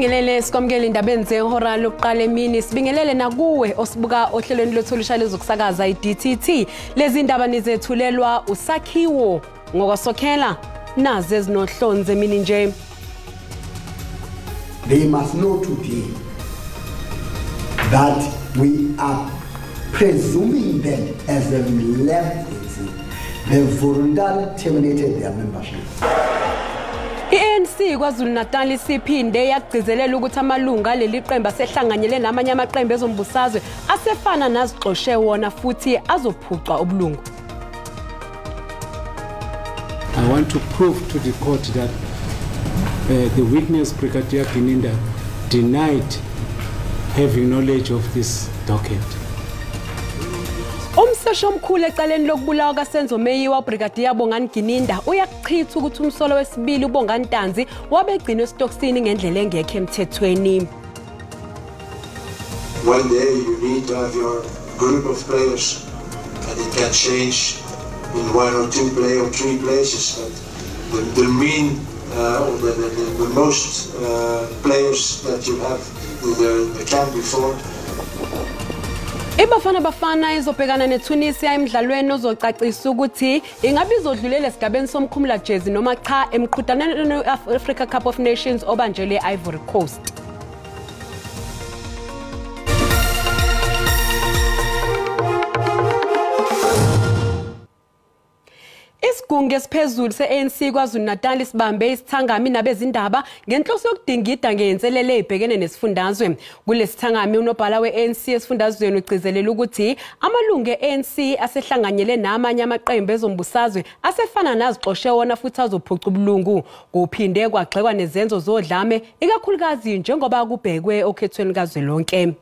Sibingelele sikwamukele indabeni zehora lokuqala emini, sibingelele nakuwe osibuka ohlelweni lwethu olusha zokusakaza iDTT. Lezi ndaba nizethulelwa usakhiwo ngokwasokhela nazi ezinohlonze emini nje. They must know today that we are presuming them as they left it. They voluntarily terminated their membership. I-ANC KwaZulu-Natal isiphinde yagcizelela ukuthi amalungu aleli qembu asehlanganyele namanye amaqembu ezombusazwe asefana nazixoshe wona futhi azophucwa ubulungu. I want to prove to the court that the witness Brigadier Gininda denied having knowledge of this docket. Umseshi omkhulu ecaleni lokubulawa kaSenzo Meyiwa uBrigadier Bongani Gininda uyakuchitha ukuthi umsolo wesibili uBongani Ntanzi wabegcinwe esitokisini ngendlela engekho emthethweni. One day you need to have your group of players and it can change in one or two play or three places, but the mean or the most players that you have the camp before. IBafana Bafana izobhekana neTunisia emidlalweni ozocacisa ukuthi ingabe izodlulela esigabeni somkhumula jezi noma cha emqhudelwaneni we-Africa Cup of Nations obanjelwe e-Ivory Coast. Isigungu esiphezulu se-ANC KwaZulu-Natal sibambe isithangami nabezindaba ngenhloso yokudingida ngey'nselele ey'bhekene nesifundazwe. Kulesithangami unobhala we-ANC esifundazweni ugcizelela ukuthi amalungu e-ANC asehlanganyele namanye amaqembu ezombusazwe asefana nazixoshe wona futhi azophuca ubulungu. Kuphinde kwagxekwa nezenzo zodlame ikakhulukazi njengoba kubhekwe okhethweni kazwelonke.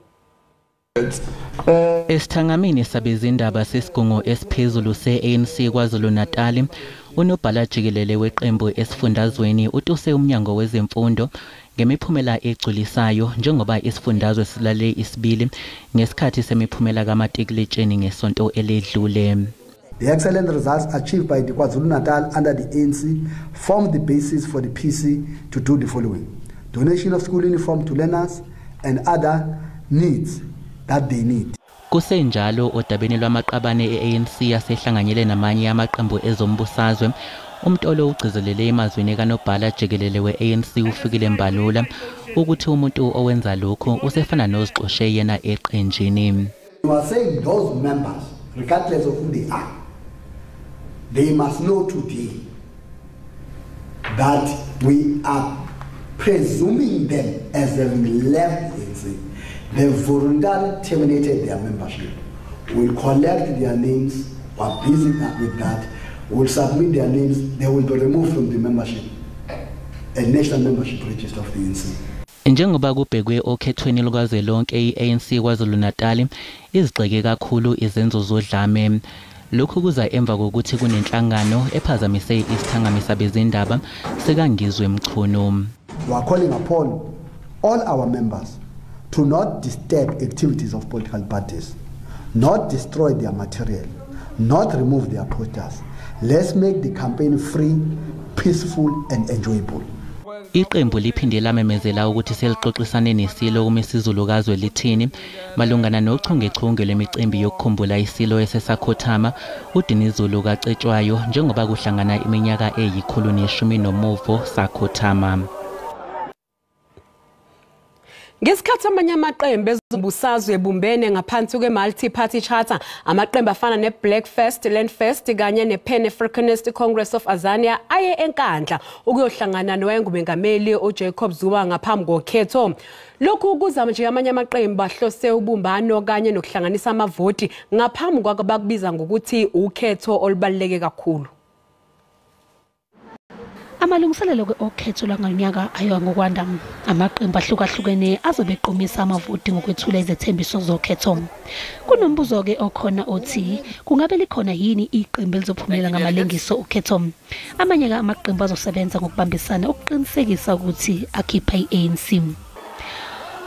Esithangamini sabezindaba sesigungu esiphezulu se-ANC KwaZulu-Natal, unobhala jikelele weqembu esifundazweni utuse umnyango wezemfundo ngemiphumela egculisayo njengoba isifundazwe silale isibili ngesikhathi semiphumela kamatikuletsheni ngesonto eledlule. The excellent results achieved by the KwaZulu-Natal under the ANC form the basis for the PC to do the following: donation of school uniform to learners and other needs that they need. Kusenjalo odabeni lwamaqabane e-ANC yasehlanganyele namanye amaqembu ezombusazwe, uMtolo ugcizelele emazwini kanobhala jikelele we-ANC uFikile Mbalula ukuthi umuntu owenza lokhu usefana nozixoshe yena eqenjini. You are saying those members, regardless of who they are, they must know today that we are presuming them as having left the ANC. They voluntarily terminated their membership. We'll collect their names, we're busy with that. We'll submit their names, they will be removed from the membership, a national membership register of the ANC. Njengoba kubhekwe okhethweni lukazwelonke i-ANC KwaZulu-Natal izigxeke kakhulu izenzo zodlame. Lokhu kuza emva kokuthi kunenhlangano ephazamise isithangami sabezindaba sikaNgizwe Mchunu. We are calling upon all our members to not disturb activities of political parties, not destroy their material, not remove their posters. Let's make the campaign free, peaceful and enjoyable. Iqembu liphinde lamemezela ukuthi selixoxisane nesilo uMisuzulu kaZwelithini malungana nochungechunge lwemicimbi yokukhumbula isilo esesakhothama uDinizulu kaCetshwayo njengoba kuhlangana iminyaka eyi-110 sakhothama. Ngesikhathi amanye amaqembu ezombusazwe ebumbene ngaphansi kwe-Multi-Party Charter, amaqembu afana ne-Black First, Land First kanye ne-Pan-Africanist Congress of Azania aye eNkandla ukuyohlangana nowayengumengameli uJacob Zuma ngaphambi kokhetho. Lokhu kuza nje amanye amaqembu ahlose ubumbano kanye nokuhlanganisa amavoti ngaphambi kwabakubiza ngokuthi ukhetho olubaluleke kakhulu. Amalungiselelo okhetho lwangonyaka ayiwa ngokwanda. Amaqembu ahlukahlukene azobe eqomisa amavoti ngokwethula izethembiso zokhetho. Kunombuzo-ke okhona othi kungabe likhona yini iqembu elizophumelela ngamalengiso okhetho. Amanye-ke amaqembu azosebenza ngokubambisana ukuqinisekisa ukuthi akhipha i-ANC.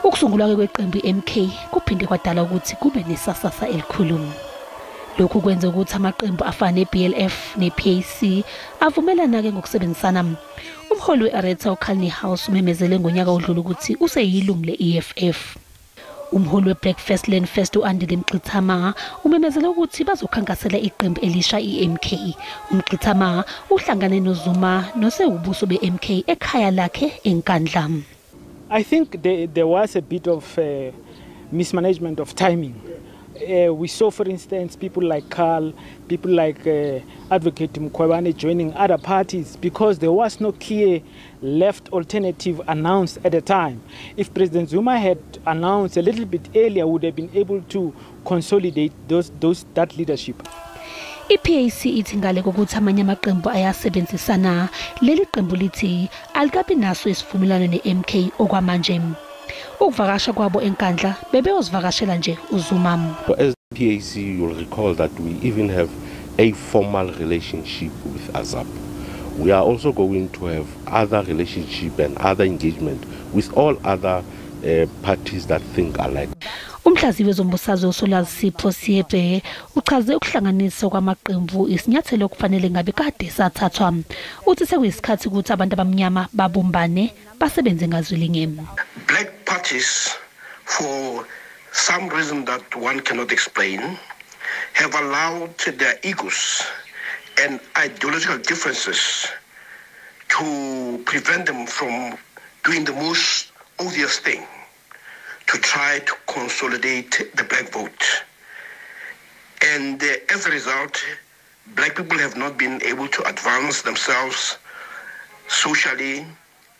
Ukusungulwa-ke kweqembu i-MK kuphinde kwadala ukuthi kube nesasasa elikhulu. Lokhu kwenze ukuthi amaqembu afana ne-BLF ne-PAC avumelana-ke ngokusebenzisana. Umholi we-Areta uCarl Niehaus umemezele ngonyaka odlule ukuthi useyilungu le-EFF. Umholi we-Black First Land First u-Andile Mngxitama umemezele ukuthi bazokhankasela iqembu elisha i-MK. UMngxitama uhlangane noZuma nosewubuso be-MK ekhaya lakhe eNkandla. I think there was a bit of mismanagement of timing. We saw, for instance, people like Carl, people like Advocate Mkhwebane joining other parties because there was no clear left alternative announced at the time. If President Zuma had announced a little bit earlier, would have been able to consolidate that leadership. I-PAC ithi ngale kokuthi amanye amaqembu ayasebenzisana, leli qembu lithi alikabi naso isivumelwano ne-MK okwamanje. Ukuvakasha kwabo eNkandla bebeyozivakashela nje uZuma. As PAC, you'll recall that we even have a formal relationship with AZAP. We are also going to have other relationship and other engagement with all other parties that think alike. Umhlaziyi wezombusazwe uSolwazi Sipho Seepe uchaze ukuhlanganiswa kwamaqembu isinyathelo okufanele ngabe kade sathathwa. Uthi sekuyisikhathi ukuthi abantu abamnyama babumbane basebenze ngazwi linye. Black parties, for some reason that one cannot explain, have allowed their egos and ideological differences to prevent them from doing the most obvious thing, to try to consolidate the black vote. And as a result, black people have not been able to advance themselves socially,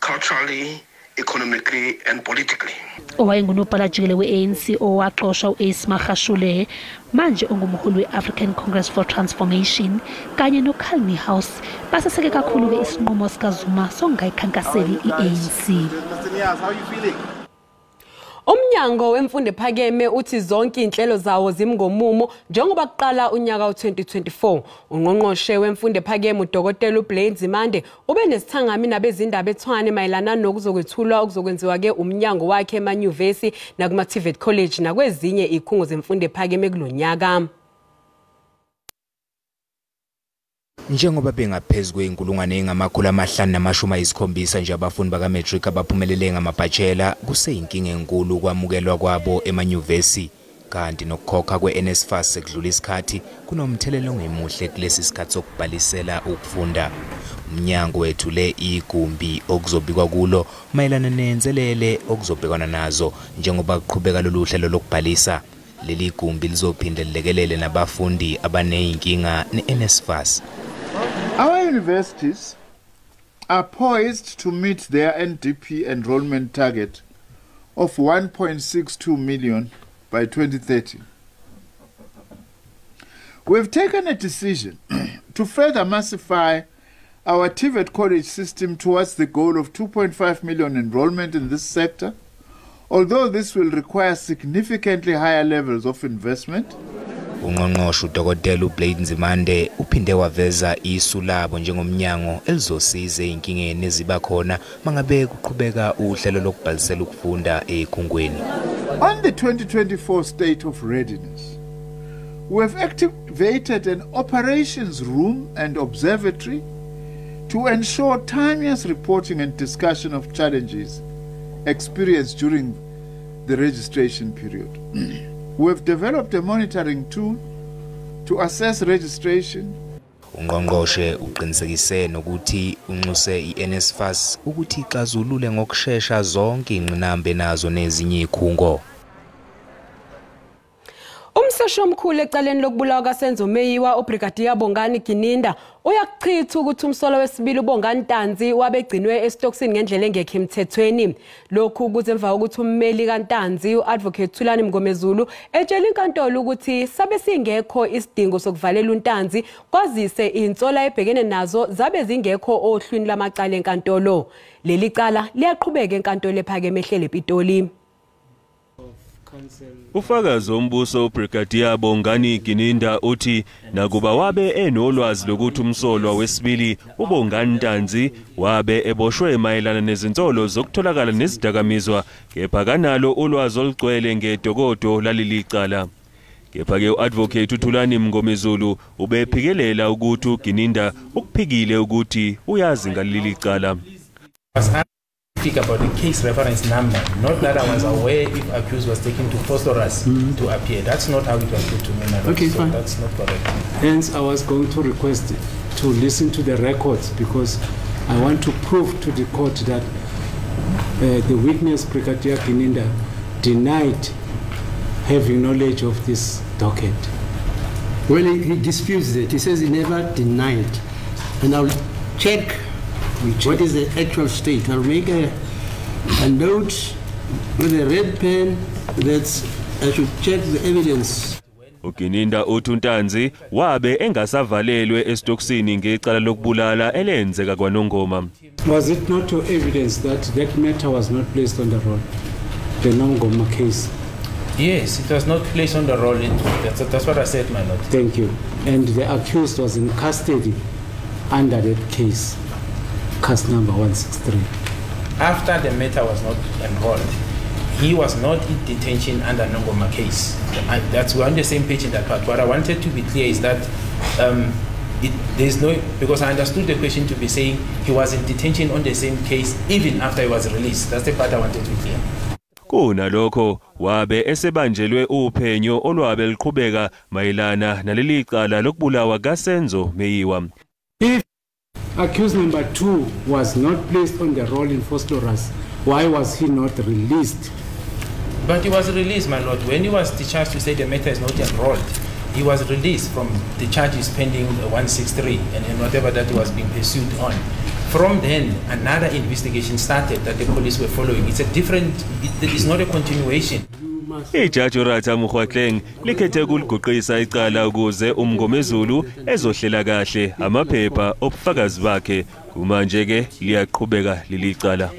culturally, economically and politically. Owayengunobhala jikelele we-ANC owaxoshwa u-Ace Magashule, manje ongumholi we-African Congress for Transformation, kanye noCarl Niehaus baseseke kakhulu-ke isinqumo sikaZuma sokungayikhankaseli i-ANC. Umnyango wemfundo ephakeme uthi zonke inhlelo zawo zimgomumo njengoba kuqala unyaka u2024. Ungqongqoshe wemfundo ephakeme uDokotela uBlade Nzimande ube nesithangami nabezindaba eTshwane mayelana nokuzokwethulwa okuzokwenziwa ke umnyango wakhe emanyuvesi nakuma TVET College nakwezinye izikhungo zemfundo ephakeme kulonyaka. Njengoba bengaphezulu kweinkulungwane engama577 nje abafundi baka-matric abaphumelele ngamabhachela, kuseyinkinga enkulu ukwamukelwa kwabo emanyuvesi, kanti nokukhokha kwe-NSFAS sekudlula isikhathi kunomthelela ongemuhle kulesi sikhathi sokubhalisela ukufunda. Umnyango wethule igumbi okuzobikwa kulo mayelana nenselele okuzobhekwana nazo njengoba kuqhubeka lolu hlelo lokubhalisa. Leli gumbi lizophinde lilekelele nabafundi abaneyinkinga ne-NSFAS. Our universities are poised to meet their NDP enrollment target of 1.62 million by 2030. We've taken a decision to further massify our TVET college system towards the goal of 2.5 million enrollment in this sector, although this will require significantly higher levels of investment. Ungqongqoshe uDokotela uBlade Nzimande uphinde waveza isu labo njengomnyango elizosiza ezinkingeni eziba khona mangabe kuqhubeka uhlelo lokubhalisela ukufunda ezikhungweni. On the 2024 state of readiness, we have activated an operations room and observatory to ensure timeous reporting and discussion of challenges experienced during the registration period. We have developed a monitoring tool to assess registration. Ungqongqoshe uqinisekise nokuthi unxuse iNSFAS ukuthi ixazulule ngokushesha zonke ingqinamba nazo nezinye izikhungo. Umseshi omkhulu ecaleni lokubulawa kaSenzo Meyiwa uBrigadier Bongani Gininda uyakuchitha ukuthi umsolwa wesibili uBongani Ntanzi wabegcinwe esitokisini ngendlela engekho emthethweni. Lokhu kuze emva kokuthi ummeli kaNtanzi uAdvocate Thulani Mngomezulu etshela inkantolo ukuthi sabe singekho isidingo sokuvalela uNtanzi kwazise insola ebhekene nazo zabe zingekho ohlwini lamacala enkantolo. Leli cala liyaqhubeka enkantolo ephakeme ehlele ePitoli. Ufakazi wombuso uBrigadier Bongani Gininda uthi nakuba wabe enolwazi lokuthi umsolwa wesibili uBongani Ntanzi wabe eboshwe mayelana nezinsolo zokutholakala nezidakamizwa, kepha kanalo ulwazi olugcwele ngedokodo laleli cala. Kepha-ke u-advocate uThulani Mngomezulu ubephikelela ukuthi uGininda ukuphikile ukuthi uyazi ngaleli cala. About the case reference number, not that I was aware if accused was taken to Vosloorus to appear. That's not how it was put to me, my lord. Okay, so fine. That's not correct. Hence, I was going to request to listen to the records because I want to prove to the court that the witness, Brigadier Gininda, denied having knowledge of this docket. Well, he disputes that. He says he never denied. And I'll check what is the actual state. I'll make a note with a red pen that I should check the evidence. uGininda uthi uNtanzi wabe engasavalelwe esitokisini ngecala lokubulala elenzeka kwaNongoma. Was it not your evidence that that matter was not placed on the roll, the Nongoma case? Yes, it was not placed on the roll. That's what I said, my lord. Thank you. And the accused was in custody under that case, case number 163. After the matter was not enrolled, he was not in detention under Nongoma case. We're on the same page in that part. What I wanted to be clear is that there's no, because I understood the question to be saying he was in detention on the same case even after he was released. That's the part I wanted to be clear. Kunalokho wabe esebanjelwe uphenyo olwabe liqhubeka mayelana naleli cala lokubulawa kaSenzo Meyiwa. If accused number 2 was not placed on the roll in Vosloorus, why was he not released? But he was released, my lord. When he was discharged to say the matter is not enrolled, he was released from the charges pending 163 and whatever that was being pursued on. From then, another investigation started that the police were following. It's a different, it's not a continuation. Ijaji uRatha Mokgoatlheng likhethe ukuliguqisa icala ukuze uMngomezulu ezohlela kahle amaphepha obufakazi bakhe. Kumanje ke liyaqhubeka leli cala.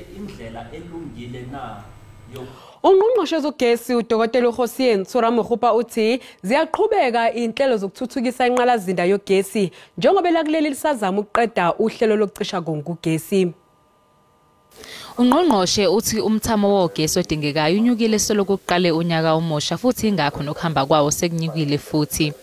Ungqongqoshe wezogesi uDokotela uKgosientsho Ramokgopa uthi ziyaqhubeka inhlelo zokuthuthukisa inqalazinda yogesi njengoba elakuleli lisazama ukuqeda uhlelo lokucisha kogesi. Ungqongqoshe uthi umthamo wogesi odingekayo unyukile selokhu kuqale unyaka omusha futhi ingakho nokuhamba kwawo sekunyukile futhi.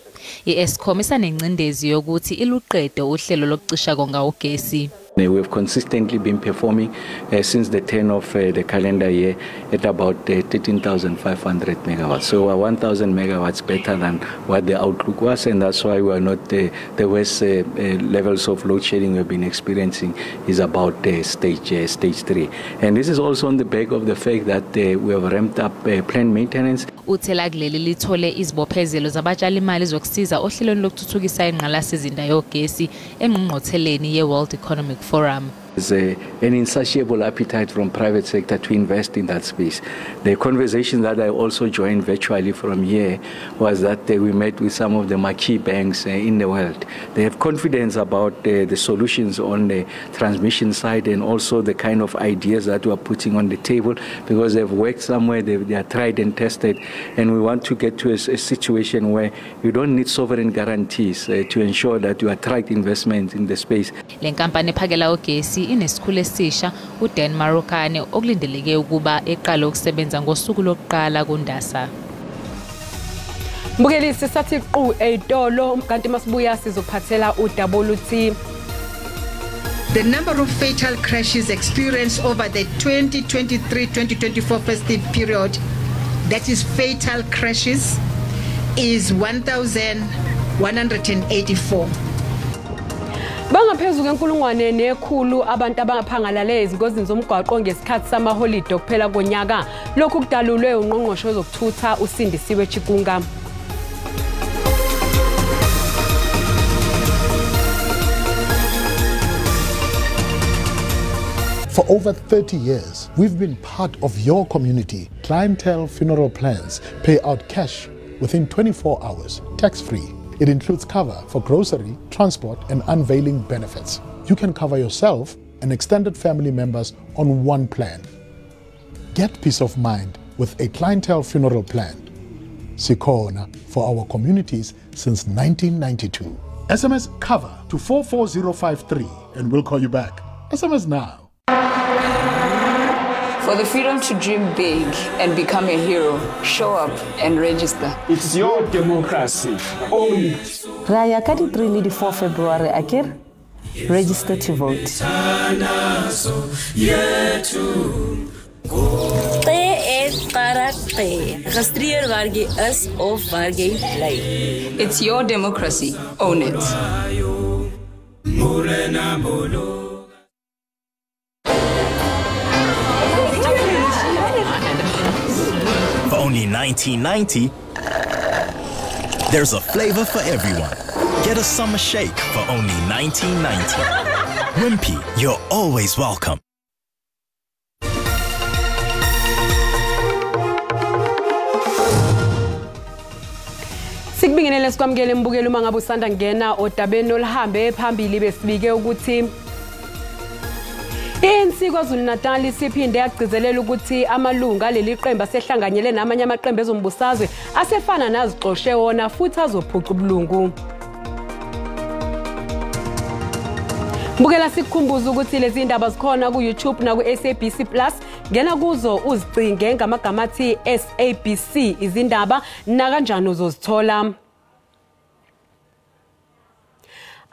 I-Eskom isanengcindezi yokuthi iluqede uhlelo lokucisha konga ugesi. We have consistently been performing since the turn of the calendar year at about 13,500 megawatts. So we're 1,000 megawatts better than what the outlook was, and that's why we are not the worst levels of load shedding we've been experiencing is about stage 3. And this is also on the back of the fact that we have ramped up plant maintenance. Uthe lakuleli lithole izibophezelo zabatshalimali zokusiza ohlelweni lokuthuthukisa ingqalasizinda yogesi engqungqutheleni ye-World Economic Forum. There's an insatiable appetite from private sector to invest in that space. The conversation that I also joined virtually from here was that we met with some of the marquee banks in the world. They have confidence about the solutions on the transmission side and also the kind of ideas that we are putting on the table, because they've worked somewhere, they are tried and tested, and we want to get to a situation where you don't need sovereign guarantees to ensure that you attract investment in the space. Le nkampani ephakela ugesi inesikhulu esisha uDan Marokane okulindeleke ukuba eqale ukusebenza ngosuku lokuqala kuNdasa. Mbukelisi sathi qu eyitolo kanti masibuya sizokuphathela udaba oluthi The number of fatal crashes experienced over the 2023-2024 festive period, that is fatal crashes, is 1,184. Bangaphezulu kwe-1,100 abantu abaphangalale ezingozini zomgwaqo ngesikhathi samaholide okuphela konyaka. Lokhu kudalulwe ungqongqoshe wezokuthutha uSindisiwe Chikunga. For over 30 years, we've been part of your community. Clientele funeral plans pay out cash within 24 hours, tax-free. It includes cover for grocery, transport, and unveiling benefits. You can cover yourself and extended family members on one plan. Get peace of mind with a Clientele funeral plan. Sikhona for our communities since 1992. SMS COVER to 44053 and we'll call you back. SMS now. For the freedom to dream big and become a hero, show up and register. It's your democracy. Own it. Raya ka di 3 le di 4 February akere? Register to vote. Registreer waar jy is of waar jy bly. It's your democracy. Own it. For only $19.90, there's a flavor for everyone. Get a summer shake for only $19.90. Wimpy, you're always welcome. Sikubingelele sikwamukele mbukeli uma ngabe usanda ngena odabeni oluhambe phambili besibike ukuthi i-ANC KwaZulu-Natal isiphinde yagcizelela ukuthi amalungu aleli qembu asehlanganyele namanye amaqembu ezombusazwe asefana nazixoshe wona futhi azophuca ubulungu. Mbukela sikukhumbuza ukuthi lezi ndaba zikhona ku-YouTube naku-SABC Plus. Ngena kuzo uzicinge ngamagama athi SABC izindaba nakanjani uzozithola.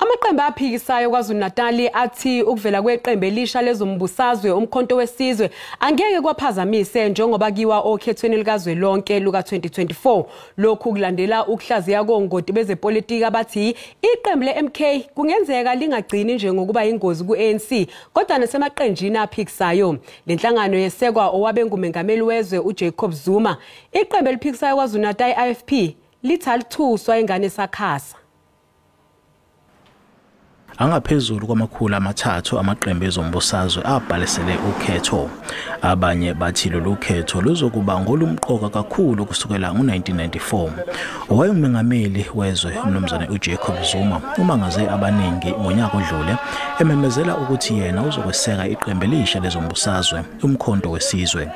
Amaqembu aphikisayo KwaZulu-Natal athi ukuvela kweqembu elisha lezombusazwe Umkhonto weSizwe angeke kwaphazamise njengoba kiwa okhethweni likazwelonke luka-2024. Lokhu kulandela ukuhlaziya kongoti bezepolitiki abathi iqembu le-MK kungenzeka lingagcini nje ngokuba ingozi ku-ANC kodwa nasemaqenjini aphikisayo. Le nhlangano yesekwa owabe ngumengameli wezwe uJacob Zuma. Iqembu eliphikisayo KwaZulu-Natal i-IFP lithi alithuswa ingane sakhasa. Angaphezulu kwama-300 amaqembu ezombusazwe abhalisele ukhetho. Abanye bathi lolu khetho luzokuba ngolumqoka kakhulu kusukela ngo-1994. Owayengumengameli wezwe uMnumzane uJacob Zuma umangaze abaningi ngonyaka odlule ememezela ukuthi yena uzokweseka iqembu elisha lezombusazwe Umkhonto weSizwe.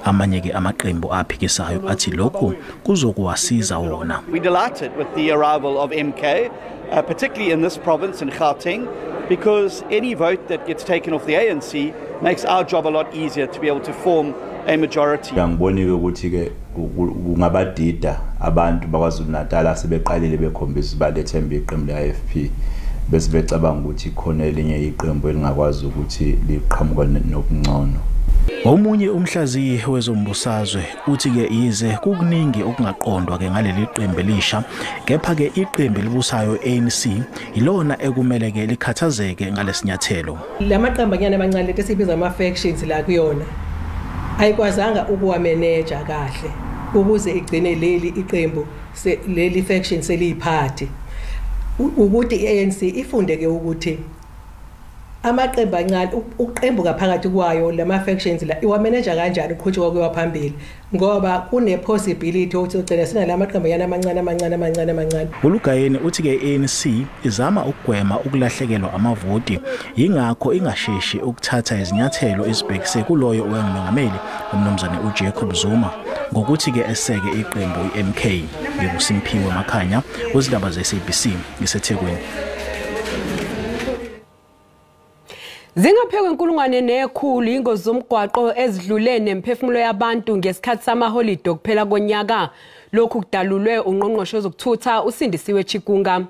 Amanye-ke amaqembu aphikisayo athi lokhu kuzokuwasiza wona. We're delighted with the arrival of MK, particularly in this province in Gauteng, because any vote that gets taken off the ANC makes our job a lot easier to be able to form a majority. Ngibonile ukuthi ke kungabadida abantu bakwaZulu-Natal asebeqalile bekhombisa balethemba iqembu le-IFP bese becabanga ukuthi khona elinye iqembu elingakwazi ukuthi liqhamuke nokungcono. Omunye umhlaziyi wezombusazwe uthi ke yize kukuningi okungaqondwa ke ngaleli qembu elisha, kepha ke iqembu elibusayo ANC ilona ekumele ke likhathazeke ngalesinyathelo. Lamaqembanyana amancane leti esibiza ama factions la kuyona ayikwazanga ukuwameneja kahle ukuze igcine leli iqembu leli faction seliyiphathi. Ukuthi iANC ifunde ke ukuthi amaqembu ancane uqembu ngaphakathi kwayo lama factions la iwameneja kanjani uqhutshwa kuyiwa phambili, ngoba kune possibility ukuthi ugcina sinalama qembu yana amancane amancane amancane amancane. Ulugayeni uthi ke ANC izama ukugwema ukulahlekelwa amavoti, yingakho ingasheshi ukuthatha izinyathelo ezibhekise kuloyo owengumengameli uMnumzane uJacob Zuma ngokuthi ke eseke iqembu iMK. NginguSimphiwe Makhanya wezindaba ze-SABC ngiseThekwini. Zingaphekwe 1,100 ingozi zomgwaqo ezidlule nemphefumulo yabantu ngesikhathi samaholide okuphela konyaka. Lokhu kudalulwe ungqongqoshe wezokuthutha uSindisiwe Chikunga.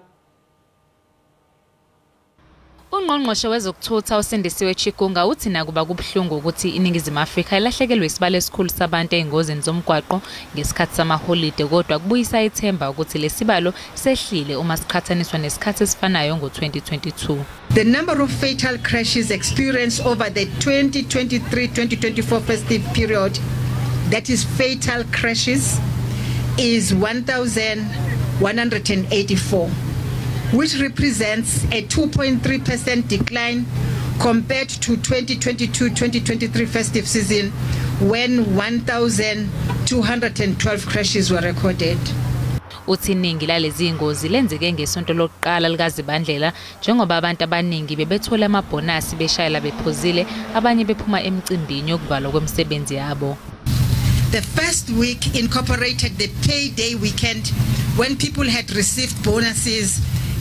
Ungqongqoshe wezokuthutha uSindisiwe Chikunga uthi nakuba kubuhlungu ukuthi iNingizimu Afrika ilahlekelwe isibalo esikhulu sabantu ey'ngozini zomgwaqo ngesikhathi samaholide, kodwa kubuyisa ithemba ukuthi lesibalo sehlile uma siqhathaniswa nesikhathi esifanayo ngo-2022. The number of fatal crashes experienced over the 2023-2024 festive period, that is fatal crashes, is 1,184. Which represents a 2.3% decline compared to 2022-2023 festive season when 1,212 crashes were recorded. Uthi iningi lalezi ingozi lenzeke ngesonto lokuqala likaZibandlela njengoba abantu abaningi bebethola amabhonasi beshayela bephuzile, abanye bephuma emcimbini yokuvalwa kwemisebenzi yabo. The first week incorporated the payday weekend when people had received bonuses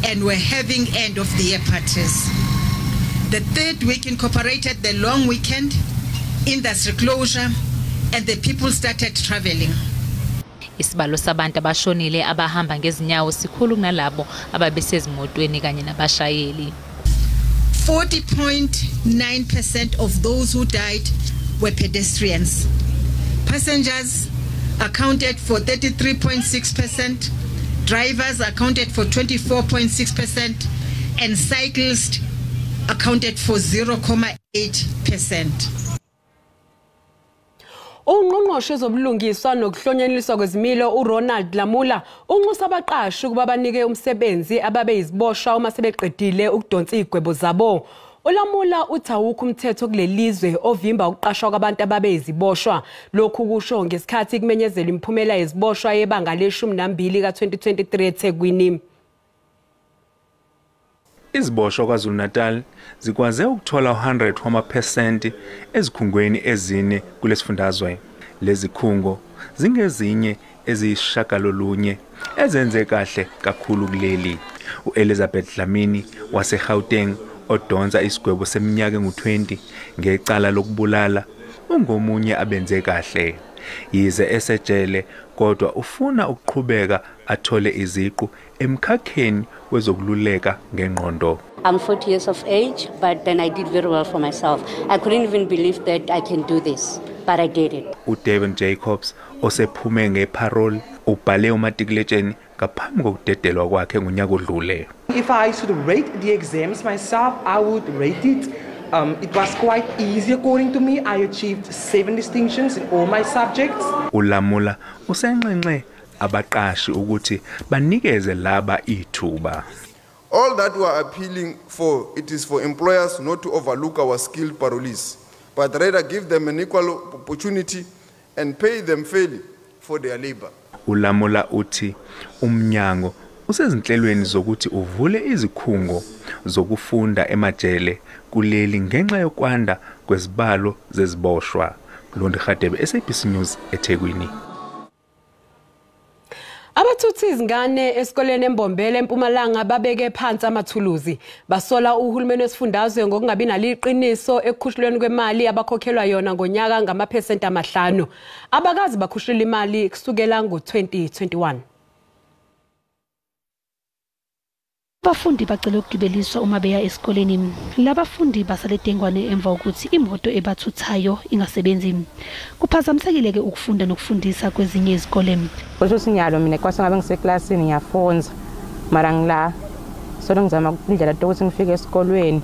and were having end of the year parties. The third week incorporated the long weekend industry closure, and the people started traveling. Isibalo sabantu abashonile abahamba ngezinyawo sikhulu kunalabo ababesezimotweni kanye nabashayeli. 40.9% of those who died were pedestrians. Passengers accounted for 33.6%, drivers accounted for 24.6%, and cyclists accounted for 0.8%. Ungqongqoshe wezobulungiswa nokuhlonyaniswa kwezimilo uRonald Lamula unxusa abaqashi ukuba banike umsebenzi ababeyiziboshwa uma sebeqedile ukudonsa izigwebo zabo. ULamula uthi awukho umthetho kulelizwe ovimba ukuqashwa kwabantu ababeyiziboshwa. Lokhu kusho ngesikhathi kumenyezelwa imiphumela yeziboshwa yebanga le-12 ka-2023 eThekwini. Iziboshwa KwaZulu-Natal zikwaze ukuthola 100% ezikhungweni ezine kulesifundazwe. Lezi khungo zingezinye eziyisishiyagalolunye ezenze kahle kakhulu kuleli. U-Elizabeth Dlamini waseGauteng odonsa isigwebo seminyaka engu-20 ngecala lokubulala ungomunye abenze kahle. Yize esejele kodwa ufuna ukuqhubeka athole iziqu emkhakheni wezokululeka ngengqondo. I'm 40 years of age, but then I did very well for myself. I couldn't even believe that I can do this, but I did it. uDevin Jacobs osephume ngeparole ubhale umatikuletsheni ngaphambi kokudedelwa kwakhe ngonyaka odlule. If I should rate the exams myself, I would rate it. It was quite easy according to me. I achieved 7 distinctions in all my subjects. ULamula usenxenxe abaqashi ukuthi banikeze laba ithuba. All that we are appealing for, it is for employers not to overlook our skilled parolees, but rather give them an equal opportunity and pay them fairly for their labor. ULamula uthi umnyango usezinhlelweni zokuthi uvule izikhungo zokufunda emajele kuleli ngenxa yokwanda kwezibalo zeziboshwa. Londi Hadebe, SABC News, eThekwini. Abathutha izingane esikoleni eMbombela eMpumalanga babeke phansi amathuluzi. Basola uhulumeni wesifundazwe ngokungabi naliqiniso ekukhushulweni kwemali abakhokhelwa yona ngonyaka ngamaphesenti 5. Abakazi bakhushula imali kusukela ngo-2021. Abafundi bacela ukugibeliswa uma beya esikoleni. Labafundi basale dengwane emva kokuthi imoto ebathuthayo ingasebenzi. Kuphazamisekile-ke ukufunda nokufundisa kwezinye izikole. Kusho ukuthi nyalo mina kwase ngabe ngiseklasini ngiyafunza mara ngila solo ngizama indlela yokuthi ngifike esikolweni.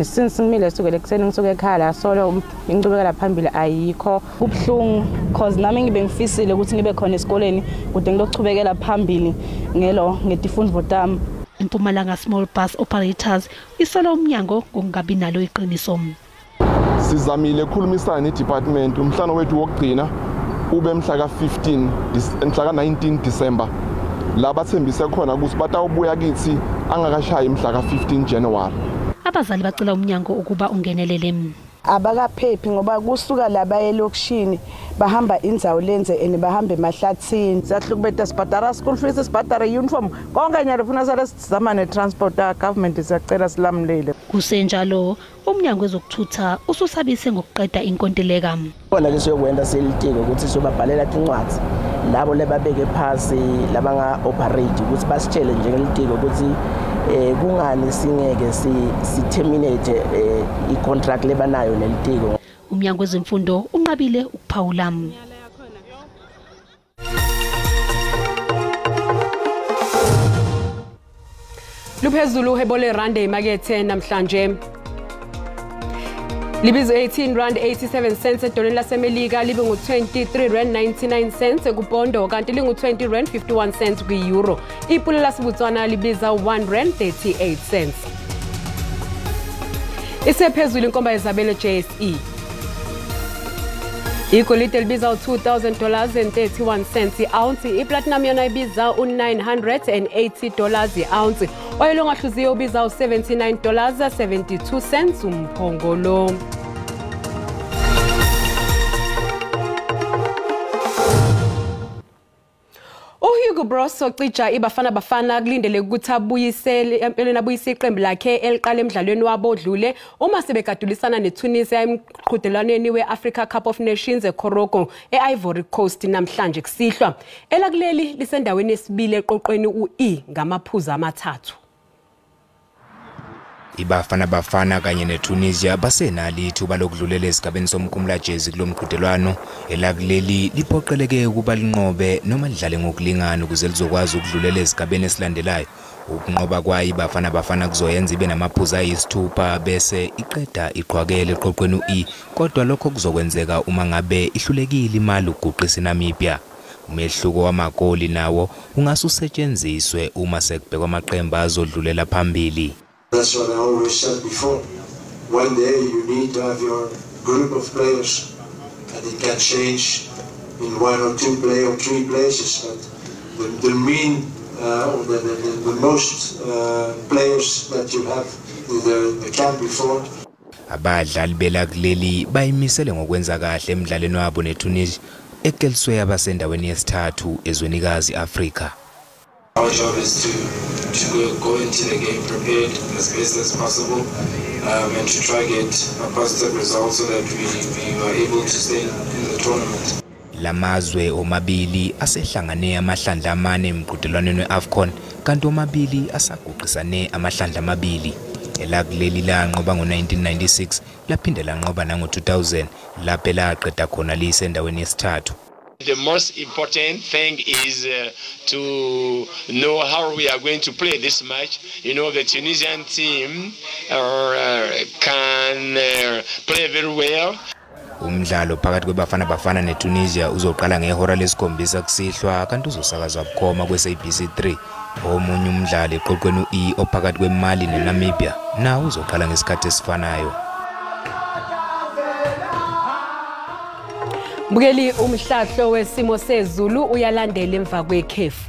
Since ngimile sukela ekuseni ngisuke ekhaya la solo inqubekela phambili ayikho. Kubuhlungu cause nami ngibe ngifisile ukuthi ngibe khona esikoleni kude ngilokuchubekela phambili ngelo ngetifundo tami. Mpumalanga Small Bus Operators isola umnyango ngokungabi nalo iqiniso. Sizamile ukukhulumisana nedepartment, umhlangano wethu wokugcina ube mhla ka-15 mhla ka-19 December. La bathembise khona ukuthi batawubuya kithi angakashayi mhla ka-15 January. Abazali bacela umnyango ukuba ungenelele. Abakaphephi ngoba kusuka laba elokishini bahamba indzawo lenze and bahambe emahlathini. Siyahlukubeta sibhadara school fees, sibhadara uniform konke nyalo funa sale sizama ne-transport government siyacela silamulele. Kusenjalo umnyango wezokuthutha ususabise ngokuqeda inkontileka. Khona ke siyokwenda selitiko ukuthi siyobabhalela tincwadzi labo lebabeke phasi labanga-operate ukuthi basitshele njengelitiko ukuthi kungani singeke si-terminate i-contract lebanayo nelitiko. Umnyango wezemfundo unqabile ukuphawula. Luphezulu uhebo lerandi emakethe namhlanje. Libizo 18 rand 87 cents edoleni laseMelika, libe ngu-23 rand 99 cents kupondo, kanti lingu-20 rand 51 cents kwi-euro. Ipula laseBotswana libiza 1 rand 38 cents. Isephezulu inkomba yezabelo JSE. Igolide libiza $2,000.31 i-ounce, iplatinum yona ibiza u-$980 i-ounce. Oyelo ongahluziwe ubiza u-$79.72 umphongolo. Hugo Broos ocija iBafana Bafana kulindele ukuthi abuyise iqembu lakhe eliqala emidlalweni wabo odlule uma sebegadulisana neTunisia emqhudelwaneni weAfrica Cup of Nations eKoroko eIvory Coast namhlanje kusihlwa. Elakuleli lisendaweni yesibili eqoqweni u-E ngamaphuzu 3. iBafana Bafana kanye neTunisia basenalo ithuba lokudlulela esigabeni somkhumulajezi kulomqhudelwano. Elakuleli liphoqeleke ukuba linqobe noma lidlale ngokulingana ukuze lizokwazi ukudlulela esigabeni esilandelayo. Ukunqoba kwayo iBafana Bafana kuzoyenza ibe namaphuzu ayi-6 bese iqeda iqhwakele eqoqweni u-E, kodwa lokho kuzokwenzeka uma ngabe ihlulekile imali ukuguqisa iNamibia. Umehluko wamagoli nawo ungasusetshenziswe uma sekubhekwa amaqembu azodlulela phambili. That's what I always said before. One day you need to have your group of players, and it can change in 1 or 2 play or 3 places. But the mean or the most players that you have in the camp before. Abadlali belakuleli bayimisele ngokwenza kahle emidlalweni wabo neTunisia ekeliswe abasendaweni yesithathu ezwenikazi Afrika. Our job is to go into the game prepared as best as possible, and to try get a positive result so that we are able to stay in the tournament. Lamazwe omabili asehlangane amahlandla 4 emqhudelwaneni weAFCON, kanti omabili asaguqisane amahlandla 2. Elakuleli lanqoba ngo-1996 laphinde lanqoba nango-2000 lapho laqeda khona lisendaweni yesithathu. The most important thing is to know how we are going to play this match. You know, the Tunisian team can play very well. Umdlalo phakathi kweBafana Bafana neTunisia uzoqala ngehora lesikhombisa kusihlwa, kanti uzosakazwa bukhoma kwe-SABC 3. Omunye umdlalo eqoqweni u-E ophakathi kweMali neNamibia nawo uzoqala ngesikhathi esifanayo. Mbukeli, umhlahlo wesimo sezulu uyalandela emva kwekhefu.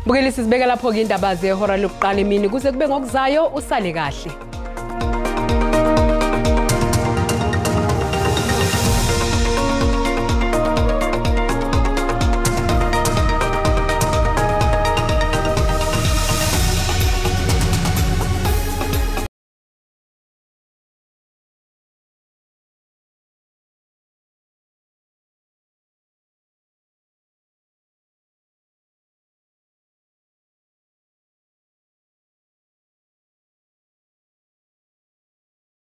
Bukeli, sizibeka lapho-ke indaba zehora lokuqala emini, kuze kube ngokuzayo, usale kahle.